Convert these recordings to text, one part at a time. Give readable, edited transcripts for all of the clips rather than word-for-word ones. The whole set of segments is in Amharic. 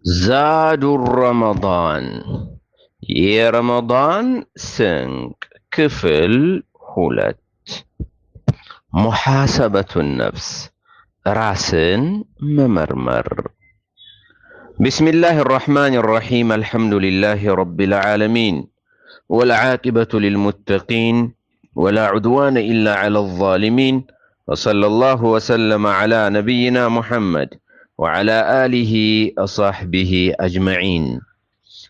ዛዱ ረመዳን የረመዳን ስንቅ ክፍል 2 ሙሐሰበቱ ነፍስ ራስን መመርመር። ቢስሚላህ ራሕማን ራሒም አልሐምዱሊላህ ረቢል ዓለሚን ወልዓቂበቱ ሊልሙተቂን ወላ ዑድዋነ ኢላ ዐላ ዛሊሚን ወሰለላሁ ወሰለመ ዐላ ነቢይና ሙሐመድ ወዐላ አሊሂ ወሰሕቢሂ አጅመዒን።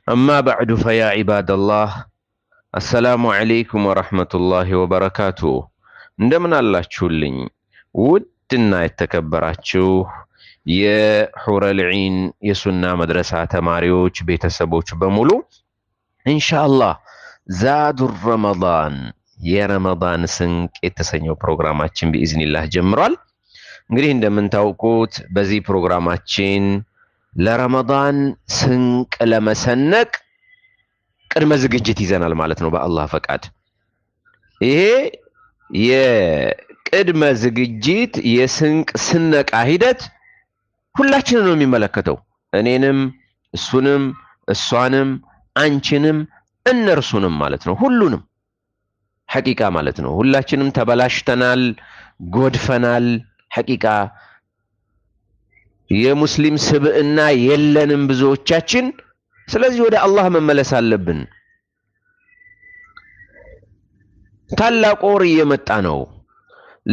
አማ በዕዱ ፈያ ዒባደላህ አሰላሙ ዐለይኩም ወረሕመቱላሂ ወበረካቱ። እንደምን አላችሁልኝ ውድና የተከበራችሁ የሑረል ዒን የሱና መድረሳ ተማሪዎች ቤተሰቦች በሙሉ፣ ኢንሻአላህ ዛዱ ረመዳን የረመዳን ስንቅ የተሰኘው ፕሮግራማችን ቢኢዝኒላህ ጀምሯል። እንግዲህ እንደምንታውቁት በዚህ ፕሮግራማችን ለረመዳን ስንቅ ለመሰነቅ ቅድመ ዝግጅት ይዘናል ማለት ነው በአላህ ፈቃድ። ይሄ የቅድመ ዝግጅት የስንቅ ስነቃ ሂደት ሁላችንን ነው የሚመለከተው። እኔንም፣ እሱንም፣ እሷንም፣ አንቺንም፣ እነርሱንም ማለት ነው። ሁሉንም ሐቂቃ ማለት ነው። ሁላችንም ተበላሽተናል፣ ጎድፈናል። ሐቂቃ የሙስሊም ስብዕና የለንም ብዙዎቻችን። ስለዚህ ወደ አላህ መመለስ አለብን። ታላቅ ወር እየመጣ ነው።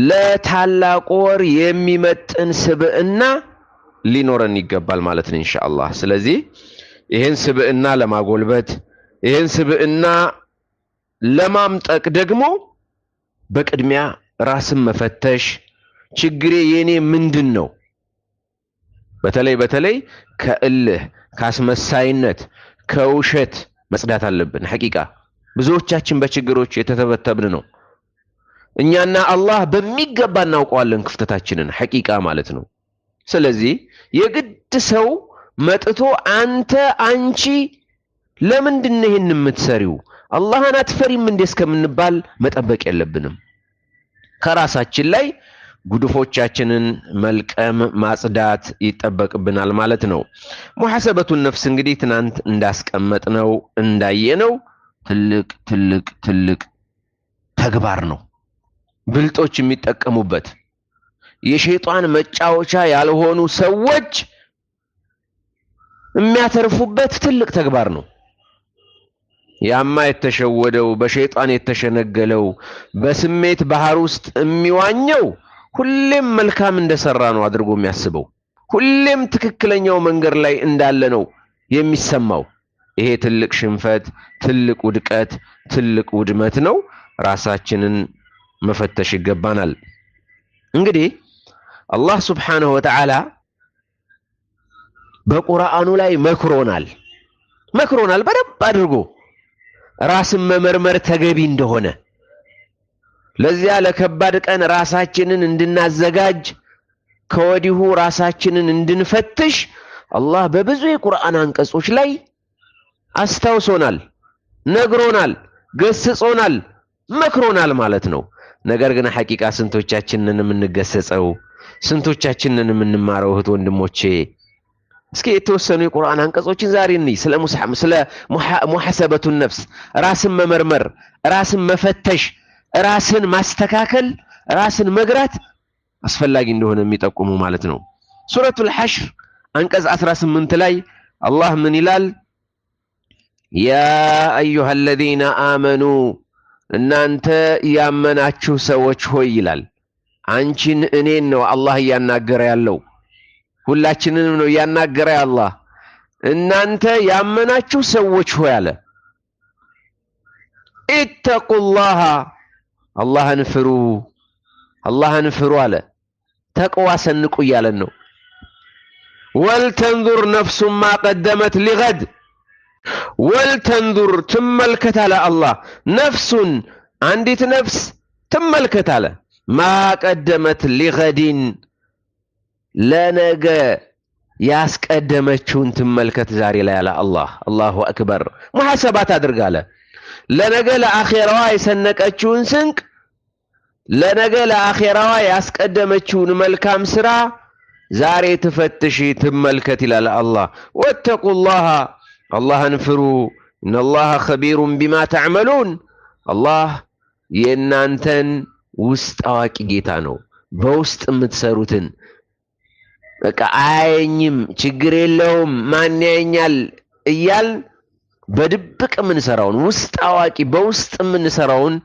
ለታላቅ ወር የሚመጥን ስብዕና ሊኖረን ይገባል ማለት ነው ኢንሻአላህ። ስለዚህ ይህን ስብዕና ለማጎልበት፣ ይህን ስብዕና ለማምጠቅ ደግሞ በቅድሚያ ራስን መፈተሽ፣ ችግሬ የኔ ምንድን ነው? በተለይ በተለይ ከእልህ፣ ከአስመሳይነት፣ ከውሸት መጽዳት አለብን። ሐቂቃ ብዙዎቻችን በችግሮች የተተበተብን ነው። እኛና አላህ በሚገባ እናውቀዋለን ክፍተታችንን፣ ሐቂቃ ማለት ነው። ስለዚህ የግድ ሰው መጥቶ አንተ አንቺ ለምንድን ነው ይህን የምትሰሪው አላህን አትፈሪም እንዴ እስከምንባል መጠበቅ የለብንም። ከራሳችን ላይ ጉድፎቻችንን መልቀም ማጽዳት ይጠበቅብናል ማለት ነው። ሙሐሰበቱን ነፍስ እንግዲህ ትናንት እንዳስቀመጥነው እንዳየነው ትልቅ ትልቅ ትልቅ ተግባር ነው። ብልጦች የሚጠቀሙበት፣ የሸይጣን መጫወቻ ያልሆኑ ሰዎች የሚያተርፉበት ትልቅ ተግባር ነው። ያማ የተሸወደው፣ በሸይጣን የተሸነገለው፣ በስሜት ባህር ውስጥ የሚዋኘው ሁሌም መልካም እንደሰራ ነው አድርጎ የሚያስበው። ሁሌም ትክክለኛው መንገድ ላይ እንዳለ ነው የሚሰማው። ይሄ ትልቅ ሽንፈት፣ ትልቅ ውድቀት፣ ትልቅ ውድመት ነው። ራሳችንን መፈተሽ ይገባናል። እንግዲህ አላህ ሱብሓነሁ ወተዓላ በቁርአኑ ላይ መክሮናል መክሮናል በደንብ አድርጎ ራስን መመርመር ተገቢ እንደሆነ፣ ለዚያ ለከባድ ቀን ራሳችንን እንድናዘጋጅ፣ ከወዲሁ ራሳችንን እንድንፈትሽ አላህ በብዙ የቁርአን አንቀጾች ላይ አስታውሶናል፣ ነግሮናል፣ ገስጾናል፣ መክሮናል ማለት ነው። ነገር ግን ሐቂቃ ስንቶቻችንን የምንገሰጸው፣ ስንቶቻችንን የምንማረው? እህት ወንድሞቼ፣ እስኪ የተወሰኑ የቁርአን አንቀጾችን ዛሬ እንይ። ስለ ሙሐሰበቱ ነፍስ፣ ራስን መመርመር፣ ራስን መፈተሽ፣ ራስን ማስተካከል፣ ራስን መግራት አስፈላጊ እንደሆነ የሚጠቁሙ ማለት ነው። ሱረቱል ሐሽር አንቀጽ 18 ላይ አላህ ምን ይላል? ያ አዩሃ አለዚነ አመኑ፣ እናንተ ያመናችሁ ሰዎች ሆይ ይላል። አንቺን እኔን ነው አላህ እያናገረ ያለው። ሁላችንንም ነው እያናገረ አላህ። እናንተ ያመናችሁ ሰዎች ሆይ አለ። ኢተቁላህ፣ አላህን ፍሩ፣ አላህን ፍሩ አለ። ተቅዋ ሰንቁ እያለን ነው። ወልተንዙር ነፍሱን ማ ቀደመት ሊገድ፣ ወልተንዙር ትመልከት አለ አላህ። ነፍሱን አንዲት ነፍስ ትመልከት አለ። ማ ቀደመት ሊገዲን፣ ለነገ ያስቀደመችውን ትመልከት ዛሬ ላይ አለ አላህ። አላሁ አክበር። ሙሐሰባት አድርግ አለ። ለነገ ለአኼራዋ የሰነቀችውን ስንቅ፣ ለነገ ለአኼራዋ ያስቀደመችውን መልካም ስራ ዛሬ ትፈትሽ ትመልከት ይላል አላህ። ወተቁላህ አላህን ፍሩ። ኢነላሃ ኸቢሩን ቢማ ተዕመሉን አላህ የእናንተን ውስጥ አዋቂ ጌታ ነው። በውስጥ የምትሰሩትን በቃ አያየኝም፣ ችግር የለውም፣ ማን ያየኛል እያልን በድብቅ የምንሰራውን ውስጥ አዋቂ በውስጥ የምንሰራውን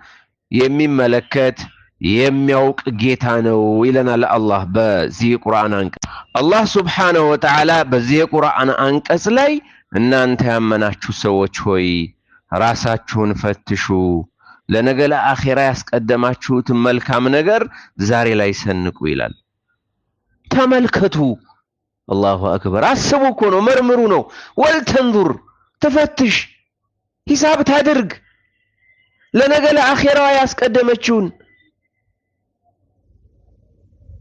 የሚመለከት የሚያውቅ ጌታ ነው ይለናል አላህ በዚህ የቁርአን አንቀጽ። አላህ ሱብሓነሁ ወተዓላ በዚህ የቁርአን አንቀጽ ላይ እናንተ ያመናችሁ ሰዎች ሆይ ራሳችሁን ፈትሹ፣ ለነገ ለአኼራ ያስቀደማችሁትን መልካም ነገር ዛሬ ላይ ሰንቁ ይላል። ተመልከቱ። አላሁ አክበር። አስቡ እኮ ነው፣ መርምሩ ነው። ወልተንዙር ትፈትሽ፣ ሂሳብ ታድርግ። ለነገ ለአኼራ ያስቀደመችውን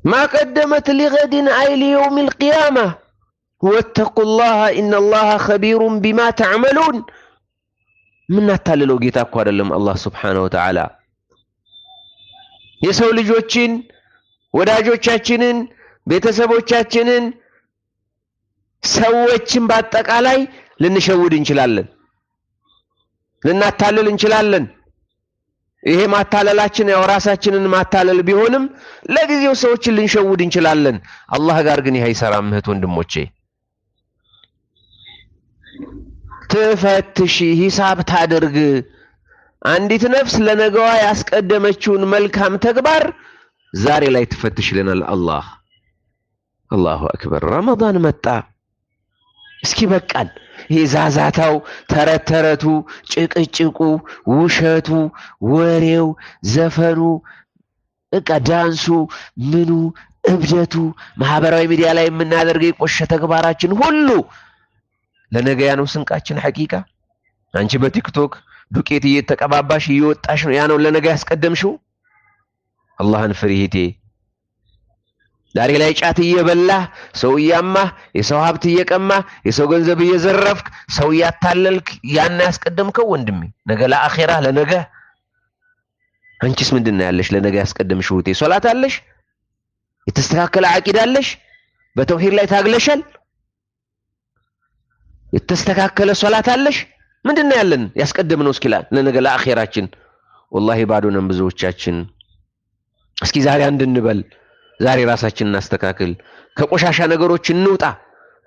ما قدمت لغد أي ليوم القيامة واتقوا الله إن الله خبير بما تعملون። ምናታልለው ጌታ እኮ አይደለም አላህ ስብሓነሁ ወተዓላ። የሰው ልጆችን፣ ወዳጆቻችንን፣ ቤተሰቦቻችንን፣ ሰዎችን በአጠቃላይ ልንሸውድ እንችላለን፣ ልናታልል እንችላለን። ይሄ ማታለላችን ያው ራሳችንን ማታለል ቢሆንም ለጊዜው ሰዎችን ልንሸውድ እንችላለን። አላህ ጋር ግን ይሄ አይሰራም። እህት ወንድሞቼ፣ ትፈትሽ፣ ሂሳብ ታድርግ። አንዲት ነፍስ ለነገዋ ያስቀደመችውን መልካም ተግባር ዛሬ ላይ ትፈትሽ ይለናል አላህ። አላሁ አክበር። ረመዳን መጣ። እስኪ በቃል ይሄ ዛዛታው፣ ተረት ተረቱ፣ ጭቅጭቁ፣ ውሸቱ፣ ወሬው፣ ዘፈኑ፣ በቃ ዳንሱ፣ ምኑ፣ እብደቱ፣ ማህበራዊ ሚዲያ ላይ የምናደርገው የቆሸ ተግባራችን ሁሉ ለነገ ያ ነው ስንቃችን። ሐቂቃ አንቺ በቲክቶክ ዱቄት እየተቀባባሽ እየወጣሽ ነው። ያ ነው ለነገ ያስቀደምሽው። አላህን ፍሪ እህቴ። ዛሬ ላይ ጫት እየበላህ ሰው እያማህ የሰው ሀብት እየቀማህ የሰው ገንዘብ እየዘረፍክ ሰው እያታለልክ ያን ያስቀደምከው ወንድሜ፣ ነገ ለአኼራ ለነገ። አንቺስ ምንድን ነው ያለሽ ለነገ ያስቀደምሽው እህቴ? ሶላት አለሽ? የተስተካከለ አቂዳ አለሽ? በተውሂድ ላይ ታግለሻል? የተስተካከለ ሶላት አለሽ? ምንድን ነው ያለን ያስቀደምነው? እስኪ ለነገ ለአኼራችን ወላሂ ባዶ ነን ብዙዎቻችን። እስኪ ዛሬ አንድ እንበል። ዛሬ ራሳችንን እናስተካክል። ከቆሻሻ ነገሮች እንውጣ።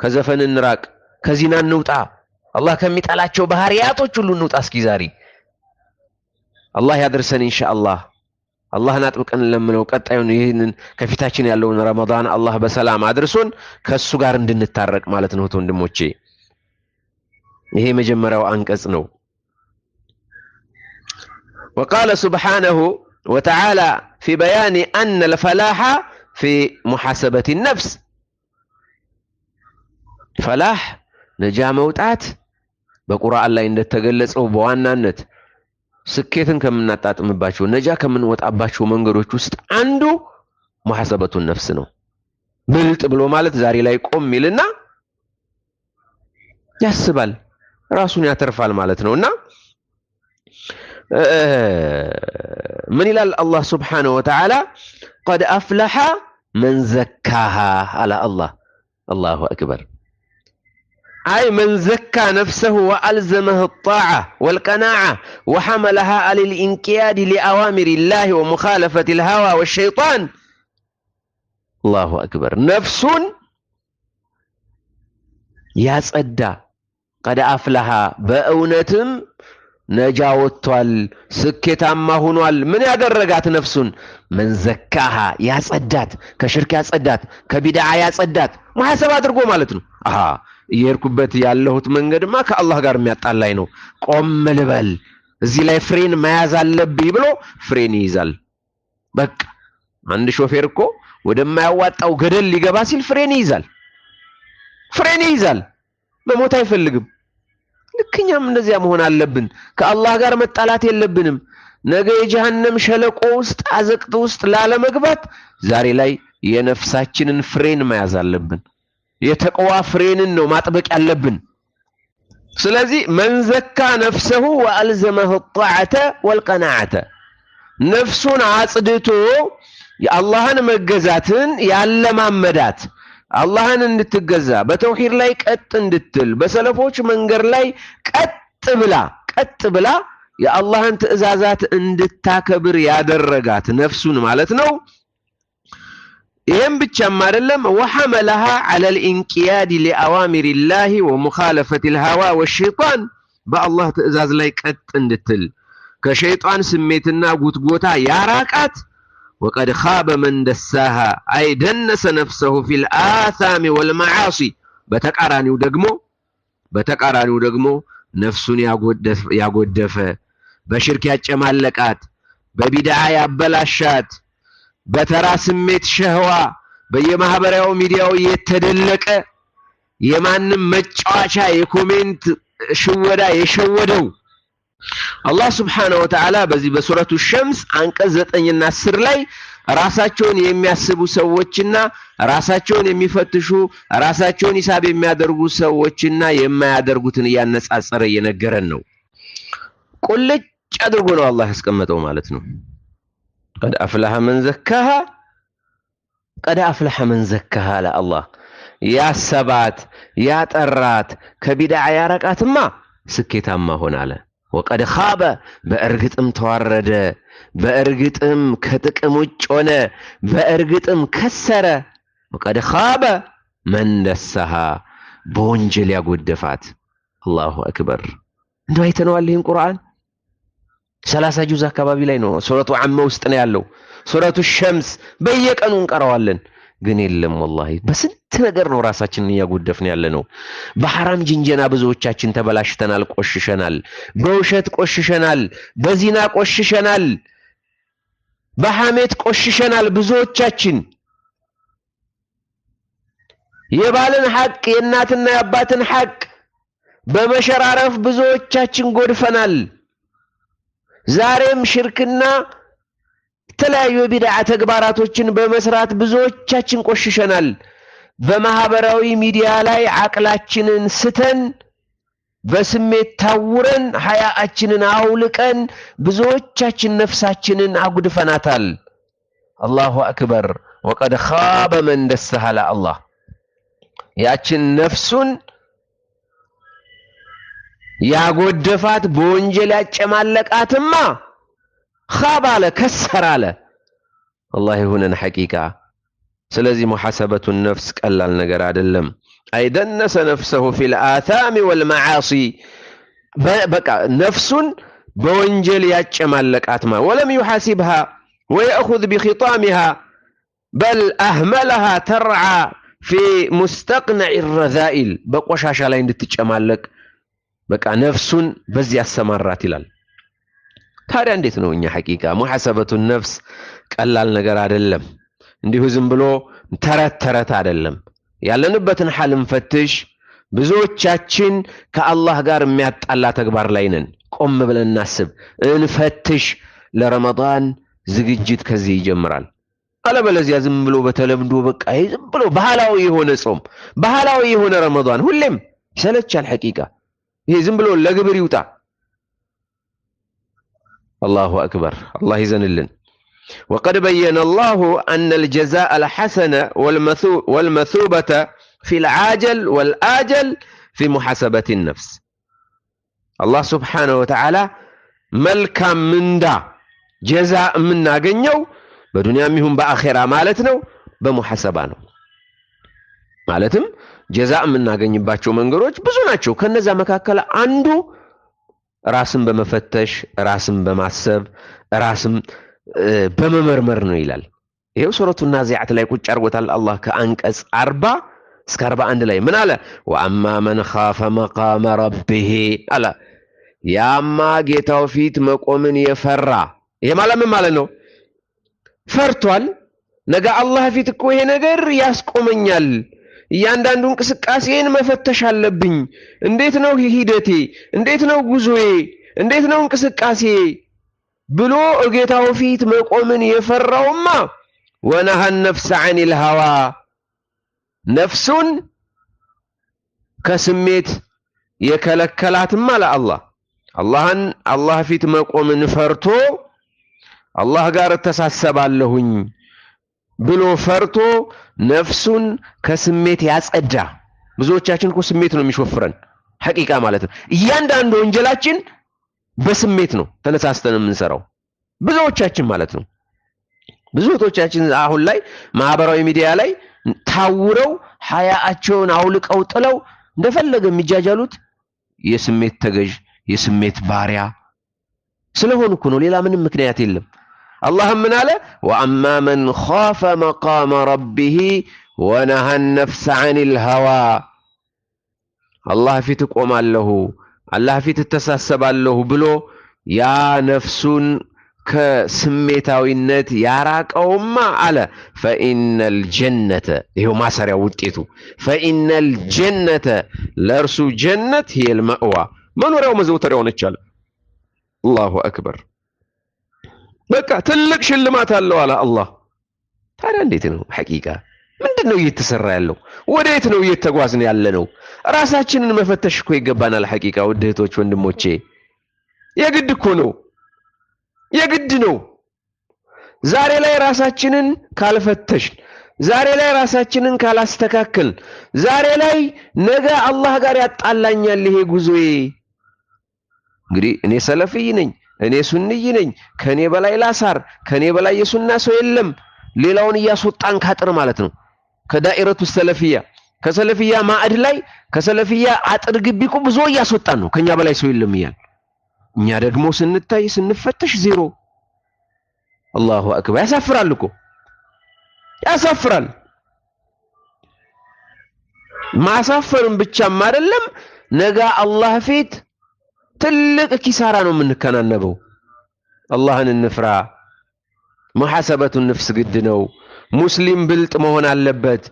ከዘፈን እንራቅ። ከዚና እንውጣ። አላህ ከሚጠላቸው ባህሪያቶች ሁሉ እንውጣ። እስኪ ዛሬ አላህ ያድርሰን ኢንሻአላህ። አላህን አጥብቀን ለምነው ቀጣዩን ይህንን ከፊታችን ያለውን ረመዳን አላህ በሰላም አድርሶን ከሱ ጋር እንድንታረቅ ማለት ነው ወንድሞቼ። ይሄ የመጀመሪያው አንቀጽ ነው። ወቃለ ሱብሓነሁ ወተዓላ ፊ በያኒ አነ ልፈላሐ ፊ ሙሐሰበት ነፍስ። ፈላህ ነጃ መውጣት በቁርአን ላይ እንደተገለጸው በዋናነት ስኬትን ከምናጣጥምባቸው ነጃ ከምንወጣባቸው መንገዶች ውስጥ አንዱ ሙሐሰበቱን ነፍስ ነው። ብልጥ ብሎ ማለት ዛሬ ላይ ቆም ይልና ያስባል፣ ራሱን ያተርፋል ማለት ነው። እና ምን ይላል አላህ ስብሓነሁ ወተዓላ? ቀድ አፍለሐ መን ዘካሃ አለ አላህ። አላሁ አክበር። አይ መን ዘካ ነፍሰሁ ወአልዘመህ ጣዓ ወልቀናዓ ወሐመለሃ አለል ኢንቅያድ ሊአዋሚር ላህ ወሙኻለፈት ልሃዋ ወሸይጣን። አላሁ አክበር። ነፍሱን ያጸዳ ቀድ አፍለሃ በእውነትም ነጃ ወጥቷል፣ ስኬታማ ሆኗል። ምን ያደረጋት ነፍሱን? መንዘካሃ ያጸዳት፣ ከሽርክ ያጸዳት፣ ከቢድዓ ያጸዳት፣ ሙሐሰብ አድርጎ ማለት ነው። አሃ እየሄድኩበት ያለሁት መንገድማ ከአላህ ጋር የሚያጣላኝ ነው፣ ቆም ልበል፣ እዚህ ላይ ፍሬን መያዝ አለብኝ ብሎ ፍሬን ይይዛል። በቃ አንድ ሾፌር እኮ ወደማያዋጣው ገደል ሊገባ ሲል ፍሬን ይይዛል፣ ፍሬን ይይዛል። መሞት አይፈልግም። ልክ እኛም እንደዚያ መሆን አለብን። ከአላህ ጋር መጣላት የለብንም። ነገ የጀሃነም ሸለቆ ውስጥ አዘቅት ውስጥ ላለመግባት ዛሬ ላይ የነፍሳችንን ፍሬን መያዝ አለብን። የተቅዋ ፍሬንን ነው ማጥበቅ ያለብን። ስለዚህ መን ዘካ ነፍሰሁ ወአልዘመሁ ጣዓተ ወልቀናዓተ ነፍሱን አጽድቶ የአላህን መገዛትን ያለማመዳት፣ አላህን እንድትገዛ በተውሂድ ላይ ቀጥ እንድትል በሰለፎች መንገድ ላይ ቀጥ ብላ የአላህን ትዕዛዛት እንድታከብር ያደረጋት ነፍሱን ማለት ነው። ይህም ብቻም አይደለም፣ ወሐመለሃ ዐለ ልኢንቅያድ ሊአዋሚር ላሂ ወሙኻለፈት ልሀዋ ወሸይጣን፣ በአላህ ትዕዛዝ ላይ ቀጥ እንድትል ከሸይጣን ስሜትና ጉትጎታ ያራቃት። ወቀድ ኻበ መን ደሳሃ አይ ደነሰ ነፍሰሁ ፊል አታሚ ወልመዓሲ፣ በተቃራኒው ደግሞ ነፍሱን ያጎደፈ፣ በሽርክ ያጨማለቃት፣ በቢድዓ ያበላሻት፣ በተራ ስሜት ሸህዋ በየማህበራዊ ሚዲያው የተደለቀ፣ የማንም መጫወቻ የ comment ሽወዳ የሸወደው፣ አላህ ስብሓነሁ ወተዓላ በዚህ በሱረቱ ሸምስ አንቀጽ 9ና 10 ላይ ራሳቸውን የሚያስቡ ሰዎችና ራሳቸውን የሚፈትሹ፣ ራሳቸውን ሂሳብ የሚያደርጉ ሰዎችና የማያደርጉትን እያነጻጸረ እየነገረን ነው። ቁልጭ አድርጎ ነው አላህ ያስቀመጠው ማለት ነው። قد أفلح من زكاها፣ قد أفلح من زكاها አለ አላህ። ያሰባት፣ ያጠራት፣ ከቢድዓ ያረቃትማ ስኬታማ ሆነ አለ። وقد خاب በእርግጥም ተዋረደ፣ በእርግጥም ከጥቅም ውጭ ሆነ፣ በእርግጥም ከሰረ። وقد خاب من دساها በወንጀል ያጎደፋት። الله أكبر። እንደው አይተነዋል ይህን ቁርአን፣ 30 ጁዝ አካባቢ ላይ ነው። ሱረቱ ዓመ ውስጥ ነው ያለው። ሱረቱ ሸምስ በየቀኑ እንቀራዋለን። ግን የለም ወላሂ በስንት ነገር ነው ራሳችንን እያጎደፍን ያለ ነው። በሐራም ጅንጀና ብዙዎቻችን ተበላሽተናል፣ ቆሽሸናል። በውሸት ቆሽሸናል፣ በዚና ቆሽሸናል፣ በሐሜት ቆሽሸናል። ብዙዎቻችን የባልን ሐቅ፣ የእናትና የአባትን ሐቅ በመሸራረፍ ብዙዎቻችን ጎድፈናል። ዛሬም ሽርክና የተለያዩ የቢድዓ ተግባራቶችን በመስራት ብዙዎቻችን ቆሽሸናል። በማህበራዊ ሚዲያ ላይ አቅላችንን ስተን፣ በስሜት ታውረን፣ ሀያአችንን አውልቀን ብዙዎቻችን ነፍሳችንን አጉድፈናታል። الله أكبر። وقد خاب من دساها አላህ። ያችን ነፍሱን ያጎደፋት፣ በወንጀል ያጨማለቃትማ خاب አለ፣ ከሰረ አለ። አላህ ይሁነን ሐቂቃ። ስለዚህ محاسبة النفس ቀላል ነገር አይደለም። أي دنس نفسه في الآثام والمعاصي፣ በቃ ነፍሱን በወንጀል ያጨማለቃት ولم يحاسبها ويأخذ بخطامها بل أهملها ترعى في مستنقع الرذائل፣ በቆሻሻ ላይ እንድትጨማለቅ በቃ ነፍሱን በዚህ ያሰማራት ይላል። ታዲያ እንዴት ነው እኛ? ሐቂቃ محاسبة النفس ቀላል ነገር አይደለም። እንዲሁ ዝም ብሎ ተረት ተረት አይደለም። ያለንበትን ሐል እንፈትሽ። ብዙዎቻችን ከአላህ ጋር የሚያጣላ ተግባር ላይ ነን። ቆም ብለን እናስብ፣ እንፈትሽ። ለረመዳን ዝግጅት ከዚህ ይጀምራል። አለበለዚያ ዝም ብሎ በተለምዶ በቃ ይሄ ዝም ብሎ ባህላዊ የሆነ ጾም፣ ባህላዊ የሆነ ረመዳን ሁሌም ይሰለቻል። ሐቂቃ ይሄ ዝም ብሎ ለግብር ይውጣ። الله أكبر። አላህ ይዘንልን። وقد بين الله أن الجزاء الحسن والمثوبة في العاجل والآجل في محاسبة النفس። አላህ ስብሓነሁ ወተዓላ መልካም ምንዳ ጀዛ የምናገኘው በዱንያም ይሁን በአኼራ ማለት ነው በሙሐሰባ ነው። ማለትም ጀዛ የምናገኝባቸው መንገዶች ብዙ ናቸው። ከነዛ መካከል አንዱ ራስን በመፈተሽ፣ ራስን በማሰብ፣ ራስን በመመርመር ነው ይላል። ይሄው ሱረቱ ናዚዓት ላይ ቁጭ አድርጎታል አላህ። ከአንቀጽ 40 እስከ 41 ላይ ምን አለ? وأما من خاف مقام ربه አለ። ያማ ጌታው ፊት መቆምን የፈራ። ይሄ ማለት ምን ማለት ነው? ፈርቷል። ነገ አላህ ፊት እኮ ይሄ ነገር ያስቆመኛል። እያንዳንዱ እንቅስቃሴን መፈተሽ አለብኝ። እንዴት ነው ሂደቴ? እንዴት ነው ጉዞዬ? እንዴት ነው እንቅስቃሴ ብሎ እጌታው ፊት መቆምን የፈራውማ ونهى النفس عن الهوى ነፍሱን ከስሜት የከለከላትማ ለአላህ አላህን አላህ ፊት መቆምን ፈርቶ አላህ ጋር እተሳሰባለሁኝ። ብሎ ፈርቶ ነፍሱን ከስሜት ያጸዳ። ብዙዎቻችን እኮ ስሜት ነው የሚሾፍረን ሐቂቃ ማለት ነው። እያንዳንዱ ወንጀላችን በስሜት ነው ተነሳስተን የምንሰራው ብዙዎቻችን ማለት ነው። ብዙ እህቶቻችን አሁን ላይ ማህበራዊ ሚዲያ ላይ ታውረው ሀያአቸውን አውልቀው ጥለው እንደፈለገ የሚጃጃሉት የስሜት ተገዥ የስሜት ባሪያ ስለሆኑ እኮ ነው። ሌላ ምንም ምክንያት የለም። አላህም ምን አለ? ወአማ መን ኻፈ መቃመ ረቢሂ ወነሃ ነፍሰ ዐኒል ሀዋ። አላህ ፊት እቆማለሁ፣ አላህ ፊት እተሳሰባለሁ ብሎ ያ ነፍሱን ከስሜታዊነት ያራቀውማ አለ ፈኢነል ጀነተ፣ ይኸው ማሰሪያ ውጤቱ ፈኢነል ጀነተ፣ ለእርሱ ጀነት ሂየል መእዋ መኖሪያው መዘውተሪያው ነች አለ። አላሁ አክበር። በቃ ትልቅ ሽልማት አለው አለ አላህ። ታዲያ እንዴት ነው ሐቂቃ? ምንድን ነው እየተሰራ ያለው? ወዴት ነው እየተጓዝን ያለ ነው? ራሳችንን መፈተሽ እኮ ይገባናል። ሐቂቃ ውድ እህቶች ወንድሞቼ፣ የግድ እኮ ነው፣ የግድ ነው። ዛሬ ላይ ራሳችንን ካልፈተሽን፣ ዛሬ ላይ ራሳችንን ካላስተካከልን፣ ዛሬ ላይ ነገ አላህ ጋር ያጣላኛል ይሄ ጉዞዬ። እንግዲህ እኔ ሰለፍይ ነኝ፣ እኔ ሱንይ ነኝ፣ ከኔ በላይ ላሳር፣ ከኔ በላይ የሱና ሰው የለም። ሌላውን እያስወጣን ካጥር ማለት ነው። ከዳኢረቱ ሰለፊያ ከሰለፊያ ማዕድ ላይ ከሰለፊያ አጥር ግቢ እኮ ብዙ እያስወጣን ነው። ከኛ በላይ ሰው የለም እያል እኛ ደግሞ ስንታይ ስንፈተሽ ዜሮ። አላሁ አክበር። ያሳፍራል እኮ ያሳፍራል። ማሳፈርም ብቻም አይደለም፣ ነገ አላህ ፊት ትልቅ ኪሳራ ነው የምንከናነበው። አላህን እንፍራ። ሙሐሰበቱ ነፍስ ግድ ነው። ሙስሊም ብልጥ መሆን አለበት።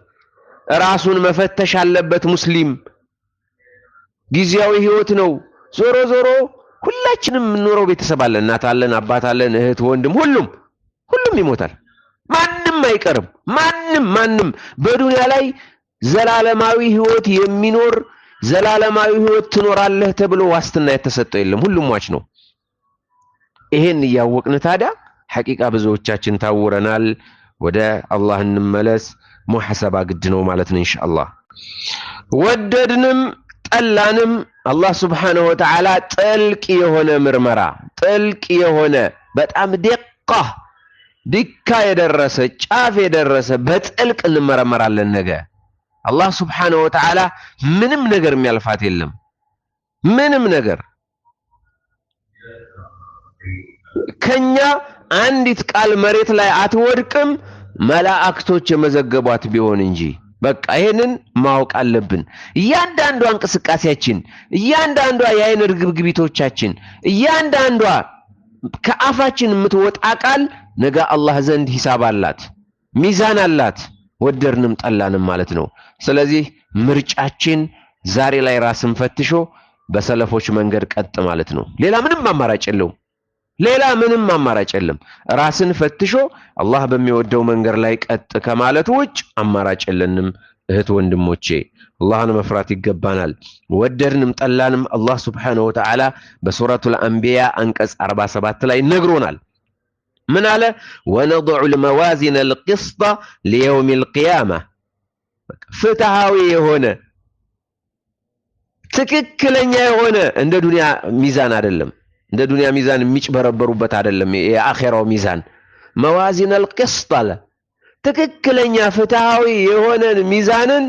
ራሱን መፈተሽ አለበት። ሙስሊም ጊዜያዊ ህይወት ነው። ዞሮ ዞሮ ሁላችንም የምንኖረው ቤተሰብ አለን፣ እናት አለን፣ አባት አለን፣ እህት ወንድም፣ ሁሉም ሁሉም ይሞታል። ማንም አይቀርም። ማንም ማንም በዱንያ ላይ ዘላለማዊ ህይወት የሚኖር ዘላለማዊ ህይወት ትኖራለህ ተብሎ ዋስትና የተሰጠው የለም። ሁሉም ሟች ነው። ይሄን እያወቅን ታዲያ ሐቂቃ ብዙዎቻችን ታውረናል። ወደ አላህ እንመለስ። ሙሐሰባ ግድ ነው ማለት ነው ኢንሻአላህ። ወደድንም ጠላንም አላህ ስብሓነሁ ወተዓላ ጥልቅ የሆነ ምርመራ፣ ጥልቅ የሆነ በጣም ደቃ ዲካ የደረሰ ጫፍ የደረሰ በጥልቅ እንመረመራለን ነገ። አላህ ስብሓነሁ ወተዓላ ምንም ነገር የሚያልፋት የለም። ምንም ነገር ከኛ አንዲት ቃል መሬት ላይ አትወድቅም፣ መላእክቶች የመዘገቧት ቢሆን እንጂ። በቃ ይሄንን ማወቅ አለብን። እያንዳንዷ እንቅስቃሴያችን፣ እያንዳንዷ የአይን ርግብግቢቶቻችን፣ እያንዳንዷ ከአፋችን የምትወጣ ቃል ነገ አላህ ዘንድ ሂሳብ አላት፣ ሚዛን አላት። ወደድንም ጠላንም ማለት ነው። ስለዚህ ምርጫችን ዛሬ ላይ ራስን ፈትሾ በሰለፎች መንገድ ቀጥ ማለት ነው። ሌላ ምንም አማራጭ የለውም። ሌላ ምንም አማራጭ የለም። ራስን ፈትሾ አላህ በሚወደው መንገድ ላይ ቀጥ ከማለት ውጭ አማራጭ የለንም። እህት ወንድሞቼ አላህን መፍራት ይገባናል። ወደድንም ጠላንም አላህ ስብሓነሁ ወተዓላ በሱረቱል አንቢያ አንቀጽ 47 ላይ ነግሮናል። ምን አለ? ወነضዑ ልመዋዚነ ልቅስጠ ሊየውም ልቅያማ። ፍትሃዊ የሆነ ትክክለኛ የሆነ እንደ ዱንያ ሚዛን አይደለም፣ እንደ ዱንያ ሚዛን የሚጭበረበሩበት አይደለም። የአኼራው ሚዛን መዋዚን አልቅስጥ አለ። ትክክለኛ ፍትሃዊ የሆነን ሚዛንን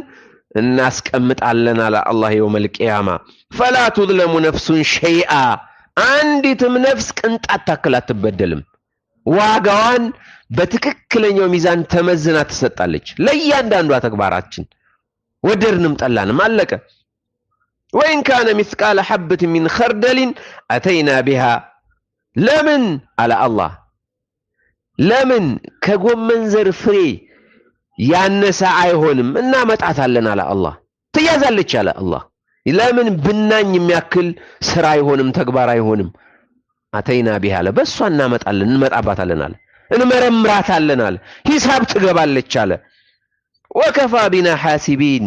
እናስቀምጣለን አለ አላህ የውመል ቂያማ። ፈላ ቱዝለሙ ነፍሱን ሸይአ፣ አንዲትም ነፍስ ቅንጣት ታክል አትበደልም። ዋጋዋን በትክክለኛው ሚዛን ተመዝና ትሰጣለች። ለእያንዳንዷ ተግባራችን ወደድንም ጠላንም አለቀ። ወኢን ካነ ሚስቃለ ሐበት ሚን ኸርደሊን አተይና ቢሃ። ለምን አለ አላህ፣ ለምን ከጎመን ዘር ፍሬ ያነሰ አይሆንም እናመጣታለን አለ አላህ። ትያዛለች አለ አላህ። ለምን ብናኝ የሚያክል ስራ አይሆንም ተግባር አይሆንም። አተይና ቢሃ አለ፣ በእሷ እናመጣለን እንመጣባታለን አለ፣ እንመረምራታለን አለ፣ ሂሳብ ትገባለች አለ። ወከፋ ቢና ሐሲቢን፣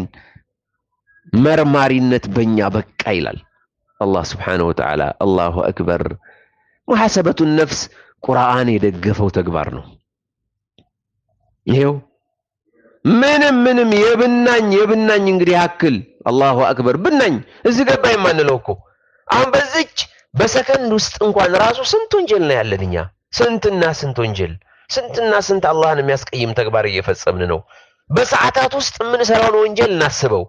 መርማሪነት በእኛ በቃ ይላል አላህ ስብሓነሁ ወተዓላ። አላሁ አክበር። ሙሐሰበቱ ነፍስ ቁርአን የደገፈው ተግባር ነው። ይሄው ምንም ምንም የብናኝ የብናኝ እንግዲህ ያክል አላሁ አክበር ብናኝ እዚህ ገባ የማንለው እኮ አሁን በዚች በሰከንድ ውስጥ እንኳን ራሱ ስንት ወንጀል ነው ያለን እኛ። ስንትና ስንት ወንጀል፣ ስንትና ስንት አላህን የሚያስቀይም ተግባር እየፈጸምን ነው። በሰዓታት ውስጥ የምንሰራውን ወንጀል እናስበው።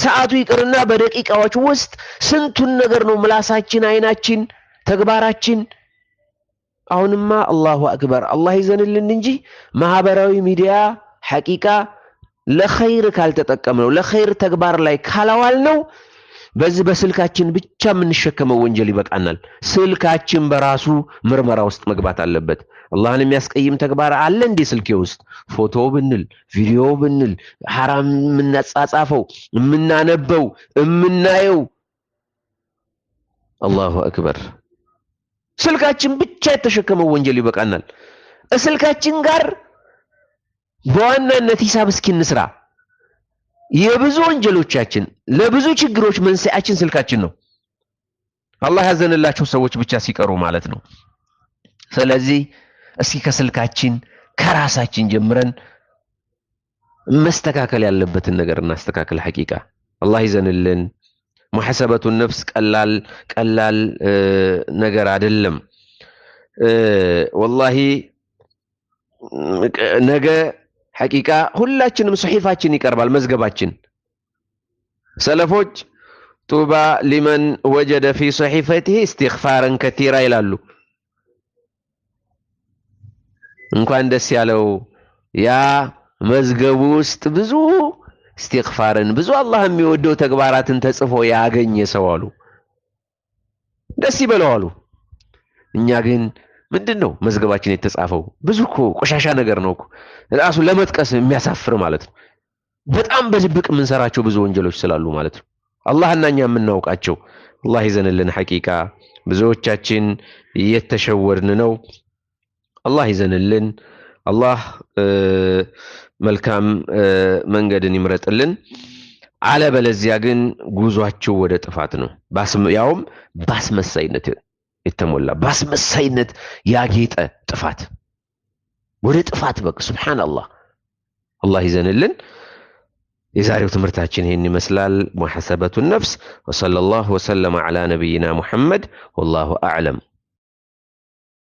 ሰዓቱ ይቅርና በደቂቃዎች ውስጥ ስንቱን ነገር ነው ምላሳችን፣ አይናችን፣ ተግባራችን። አሁንማ አላሁ አክበር አላህ ይዘንልን እንጂ ማህበራዊ ሚዲያ ሐቂቃ ለኸይር ካልተጠቀምነው፣ ለኸይር ተግባር ላይ ካላዋልነው በዚህ በስልካችን ብቻ የምንሸከመው ወንጀል ይበቃናል። ስልካችን በራሱ ምርመራ ውስጥ መግባት አለበት። አላህን የሚያስቀይም ተግባር አለ እንዴ ስልኬ ውስጥ? ፎቶ ብንል፣ ቪዲዮ ብንል፣ ሐራም የምናጻጻፈው፣ የምናነበው፣ የምናየው፣ አላሁ አክበር። ስልካችን ብቻ የተሸከመው ወንጀል ይበቃናል። ስልካችን ጋር በዋናነት ሂሳብ እስኪ እንስራ። የብዙ ወንጀሎቻችን ለብዙ ችግሮች መንስኤያችን ስልካችን ነው። አላህ ያዘንላቸው ሰዎች ብቻ ሲቀሩ ማለት ነው። ስለዚህ እስኪ ከስልካችን ከራሳችን ጀምረን መስተካከል ያለበትን ነገር እናስተካክል። ሐቂቃ አላህ ይዘንልን። ሙሐሰበቱ ነፍስ ቀላል ቀላል ነገር አይደለም። ወላሂ ነገ ሐቂቃ ሁላችንም ሱሒፋችን ይቀርባል፣ መዝገባችን። ሰለፎች ጡባ ሊመን ወጀደ ፊ ሶሒፈቲሂ እስትግፋረን ከቲራ ይላሉ። እንኳን ደስ ያለው ያ መዝገቡ ውስጥ ብዙ እስትግፋርን፣ ብዙ አላህ የሚወደው ተግባራትን ተጽፎ ያገኘ ሰው አሉ። ደስ ይበለው አሉ። እኛ ግን ምንድን ነው መዝገባችን የተጻፈው? ብዙ እኮ ቆሻሻ ነገር ነው እኮ፣ ራሱ ለመጥቀስ የሚያሳፍር ማለት ነው። በጣም በድብቅ የምንሰራቸው ብዙ ወንጀሎች ስላሉ ማለት ነው። አላህና እኛ የምናውቃቸው። አላህ ይዘንልን። ሐቂቃ ብዙዎቻችን እየተሸወድን ነው። አላህ ይዘንልን። አላህ መልካም መንገድን ይምረጥልን። አለበለዚያ ግን ጉዟቸው ወደ ጥፋት ነው። ያውም ባስመሳይነት የተሞላ፣ ባስመሳይነት ያጌጠ ጥፋት፣ ወደ ጥፋት በቃ ሱብሃንአላህ። አላህ ይዘንልን። የዛሬው ትምህርታችን ይህን ይመስላል። ሙሐሰበቱ ነፍስ። ወሰለላሁ ወሰለመ ዐላ ነቢይና ሙሐመድ፣ ወላሁ አዕለም።